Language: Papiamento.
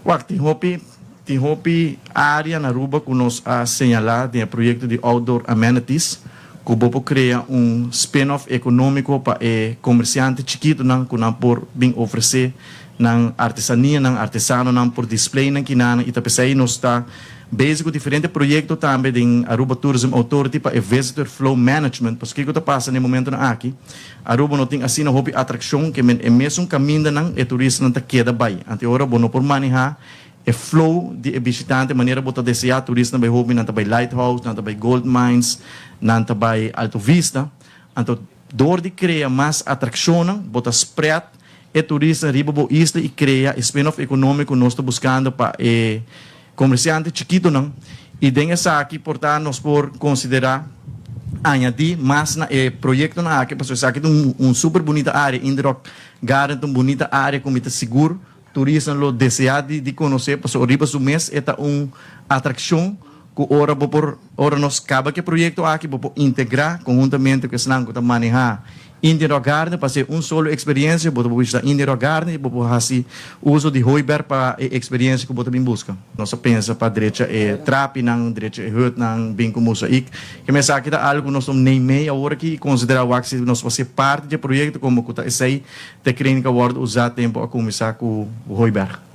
Wak, tin hopi tin hopi area na Aruba ku nos a señalá den e proyekto di outdoor amenities ku bo por krea un spin-off ekonómiko pa e komersiante chikitonan ku nan por bin ofresé nan artesanianan, artesanonan por display nan kinanan i ta p'esei nos ta bezig ku diferente proyekto tambe den Aruba Tourism Authority pa e visitor flow management pasobra kiko ta pasa na e momentonan aki Aruba no tin asina hopi atrakshon ke men e mesun kamindanan e turistanan ta keda bai. Anto e ora bo no por manehá e flow di e bishitante manera bo ta deseá. Turistanan bai hopi, nan ta bai Lighthouse, nan ta bai Gold Mines, nan ta bai Alto Vista. Anto dor di krea mas atrakshonnan bo ta spread e turistanan riba bo isla i krea e spin-off ekonómiko nos ta buskando pa e Komersiante chikitonan i den esaki por ta nos por konsiderá añadí mas na e proyektonan aki pasobra esaki ta un super bunita área, Indie Rock Garden ta un bunita área ku mi ta sigur turistanan lo deseá di konosé pasobra riba su mes e ta un atrakshon ku ora bo por ora nos kaba ku e proyekto aki bo por integrá konhuntamente ku esnan ku ta manehá Indian Rock Garden pa haci un solo experiencia, bo ta por bishita Indian Rock Garden y bo por haci uso di Hooiberg pa e experiencia cu bo ta bin busca. Nos a pensa pa drecha e trapinan, drecha e hutnan, bin cu mosaik. Ke mes aki ta algo cu nos ta neimei awor aki y considera wak si nos por haci parti di e proyecto como cu ta esey ta e crane cu a wordo usa tempo a cuminsa cu Hooiberg.